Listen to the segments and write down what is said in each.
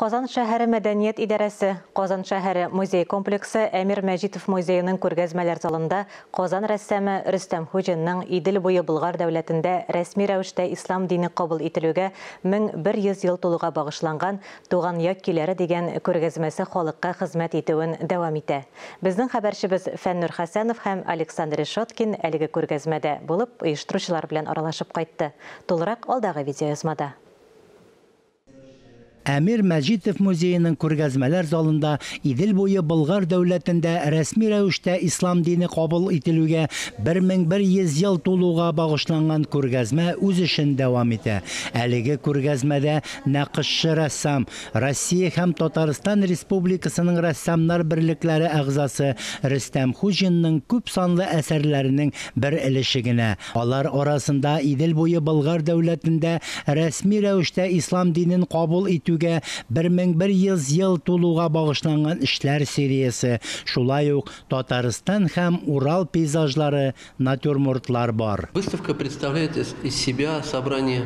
Казан шәһәре мәдәният идарәсе, Казан шәһәре музей комплексы Әмир Мәҗитов музееның күргәзмәләр залында Казан рәссамы Рөстәм Хуҗинның Идел буе Болгар дәүләтендә рәсми рәвештә ислам дине кабул ителүгә 1100 ел тулуга багышланган Туган як көйләре дигән күргәзмәсе халыкка хезмәт итүен дәвам итә. Безнең хәбәрчебез Фәннур Хәсәнов һәм Александр Решеткин әлеге күргәзмәдә булып, оештыручылар белән аралашып кайтты. Тулырак алдагы видеоязмада. Әмир Мәҗитов музееның күргәзмәләр залында Идел буе Болгар дәүләтендә рәсми рәвештә ислам дине кабул ителүгә 1100 ел тулуга багышланган күргәзмә үз эшен дәвам итә. Әлеге күргәзмәдә нәкышчы рәссам, Россия һәм Татарстан Республикасының рәссамнар берлекләре әгъзасы Рөстәм Хуҗинның күп санлы әсәрләренең бер өлеше генә. Алар арасында Идел буе Болгар дәүләтендә рәсми рәвештә ислам динен кабул итүгә 1100 ел тулуга багышланган эшләр сериясе, шулай ук Татарстан һәм Урал пейзажлары, натюрмортлар бар. Выставка представляет из себя собрание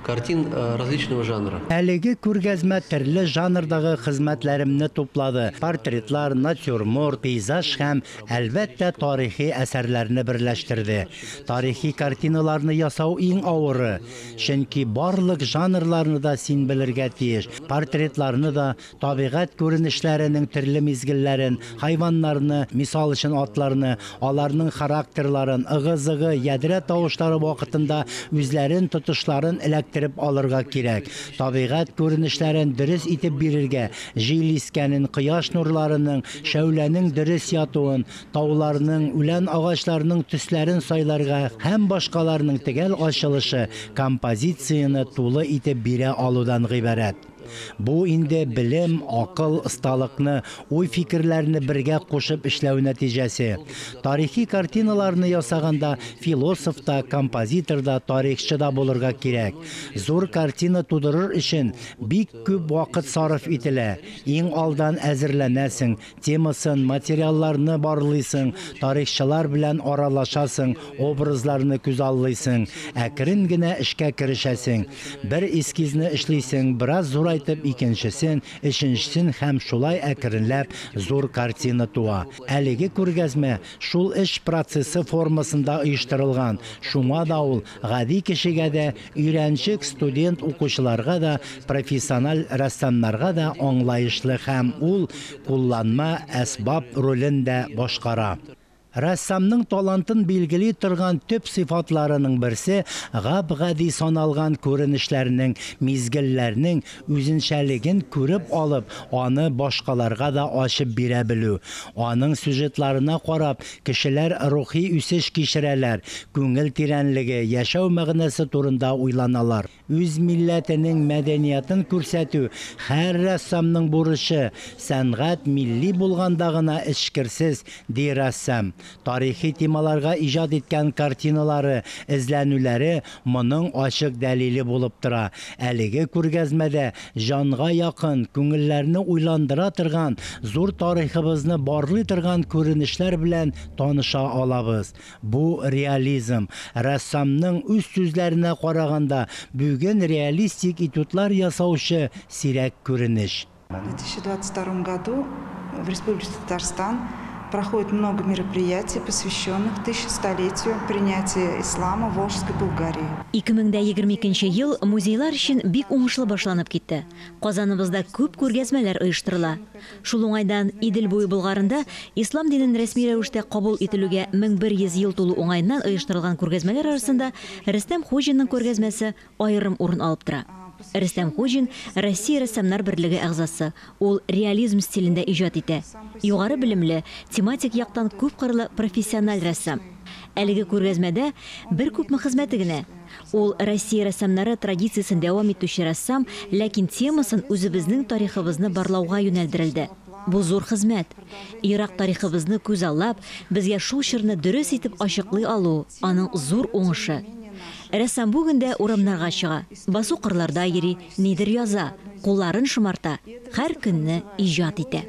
картин различного жанра. Әлеге күргәзмә төрле жанрдагы хезмәтләремне туплады. Портретлар, натюрморт, пейзаж һәм, әлбәттә, тарихи әсәрләрне берләштерде. Тарихи картиналарны ясау иң авыры, чөнки барлык жанрларны да син белергә тиеш. Портретларны да, табигать күренешләренең төрле мизгелләрен, хайваннарны, мисал өчен атларны, аларның характерларын, ыгы-зыгы, ядрә тавышлары вакытында үзләрен тотышларын эләктереп алырга кирәк. Табигать күренешләрен дөрес итеп бирергә, җил искәнен, кояш нурларының, шәүләнең дөрес ятуын, тауларның, үлән агачларның төсләрен сайларга һәм башкаларның төгәл ачылышы композицияне тулы итеп бирә алудан гыйбарәт. Бу инде белем, акыл, осталыкны, уй-фикерләрне бергә кушып эшләү нәтиҗәсе. Тарихи картиналарны ясаганда философ та, композитор да, тарихчы да булырга кирәк. Зур картина тудырыр өчен бик күп вакыт сарыф ителә. Иң алдан әзерләнәсең, темасын, материалларны барлыйсың, тарихчылар белән аралашасың, образларны күзаллыйсың, әкрен генә эшкә керешәсең. Бер эскизны эшлисең, бераз зурайтып икенчесен, өченчесен һәм шулай әкренләп зур картина туа. Әлеге күргәзмә шул эш процессы формасында оештырылган. Шуңа да ул гади кешегә дә, өйрәнчек студент укучыларга да, профессиональ рәссамнарга да аңлаешлы һәм ул кулланма әсбап ролен дә башкара. Рәссамның талантын билгели торган төп сыйфатларының берсе гап-гади саналган күренешләрнең, мизгелләрнең үзенчәлеген күреп алып, аны башкаларга да ачып бирә белү. Аның сюжетларына карап, кешеләр рухи үсеш кичерәләр, күңел тирәнлеге, яшәү мәгънәсе турында уйланалар. Үз милләтенең мәдәниятын күрсәтү һәр рәссамның бурычы. Сәнгать милли булганда гына эчкерсез, ди рәссам. Тарихи темаларга иҗат иткән картиналары, эзләнүләре моның ачык дәлиле булып тора. Әлеге күргәзмәдә җанга якын, күңелләрне уйландыра торган, зур тарихыбызны барлый торган күренешләр белән таныша алабыз. Бу реализм. Рәссамның үз сүзләренә караганда, бүген реалистик этюдлар ясаучы сирәк күренеш. В 2022 году в Республике Татарстан проходит много мероприятий, посвященных 1100-летию принятия ислама в Волжской Булгарии. 2022 ел музейлар өчен бик уңышлы башланып китте. Казаныбызда күп күргәзмәләр оештырыла. Шул уңайдан Идел буе Болгарында ислам динен рәсми рәвештә кабул ителүгә 1100 ел тулу уңаеннан оештырылган күргәзмәләр арасында Рөстәм Хуҗинның күргәзмәсе аерым урын алып тора. Рөстәм Хуҗин Россия рәссамнар берлеге әгъзасы. Ул реализм стилендә иҗат итә. Югары белемле, тематик яктан күпкырлы профессиональ рәссам. Әлеге күргәзмәдә бер күпме хезмәте генә. Ул Россия рәссамнары традициясен дәвам итүче рәссам, ләкин темасын үзебезнең тарихыбызны барлауга юнәлдерелде. Бу зур хезмәт. Ерак тарихыбызны күзаллап, безгә шул чорны дөрес итеп ачыклый алу аның зур уңышы. Рәссам бүген дә урамнарга чыга, басу кырларда йөри, нидер яза, кулларын шомарта, һәр көнне иҗат итә.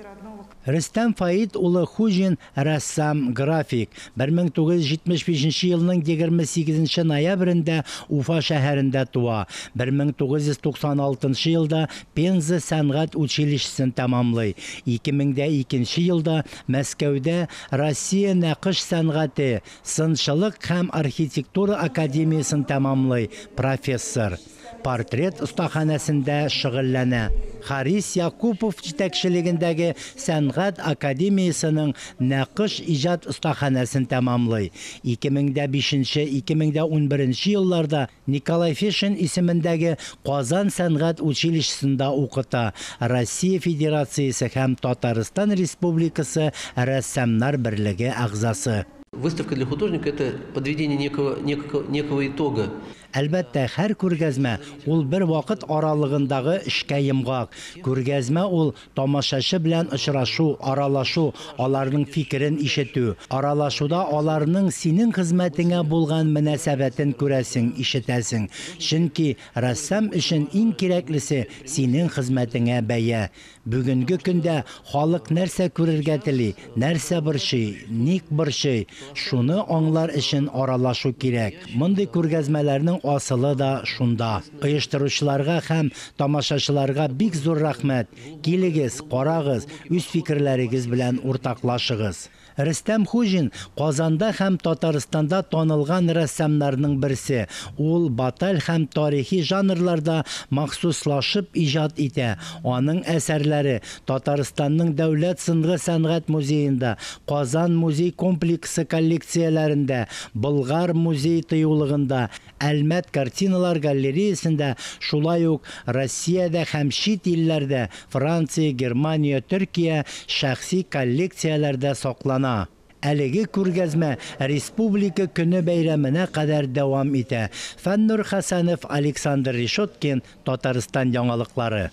Рөстәм Фаит улы Хуҗин рәссам, график. 1975 елның 28 ноябрендә Уфа шәһәрендә туа. 1996 елда Пенза сәнгать училищесын тәмамлый. 2002 елда Мәскәүдә Россия нәкыш сәнгате, сынчылык һәм архитектура академиясен тәмамлый, профессор. Портрет остаханәсендә шөгыльләнә. Харис Якупов җитәкчелегендәге сәнгать академиясенең нәкыш иҗат остаханәсен тәмамлый. 2005-2011 елларда Николай Фешин исемендәге Казан сәнгать училищесында укыта. Россия Федерациясе һәм Татарстан Республикасы рәссамнар берлеге әгъзасы. Выставка для художника – это подведение некого итога. Әлбәттә, һәр күргәзмә ул бер вакыт аралыгындагы эшкә йомгак. Күргәзмә ул тамашачы белән очрашу, аралашу, аларның фикерен ишетү. Аралашуда аларның синең хезмәтеңә булган мөнәсәбәтен күрәсең, ишетәсең. Чөнки рәссам өчен иң кирәклесе синең хезмәтеңә бәя. Бүгенге көндә халык нәрсә күрергә тели, нәрсә борчый, ник борчый, шуны аңлар өчен аралашу кирәк. Мондый күргәзмәләрнең асылы да шунда. Оештыручыларга һәм тамашачыларга бик зур рәхмәт. Килегез, карагыз, үз фикерләрегез белән уртаклашыгыз. Рөстәм Хуҗин Казанда һәм Татарстанда танылган рәссамнарның берсе. Ул баталь һәм тарихи жанрларда махсуслашып иҗат итә. Аның әсәрләре Татарстанның дәүләт сынгы сәнгать музеенда, Казан музей комплексы коллекцияләрендә, Болгар музей тыюлыгында, Әлмәт картиналар галереясендә, шулай ук Россиядә һәм чит илләрдә, Франция, Германия, Төркия шәхси коллекцияләрдә саклана. Әлеге күргәзмә Республика көне бәйрәменә кадәр дәвам итә. Фәннур Хәсәнов, Александр Решеткин, Татарстан яңалыклары.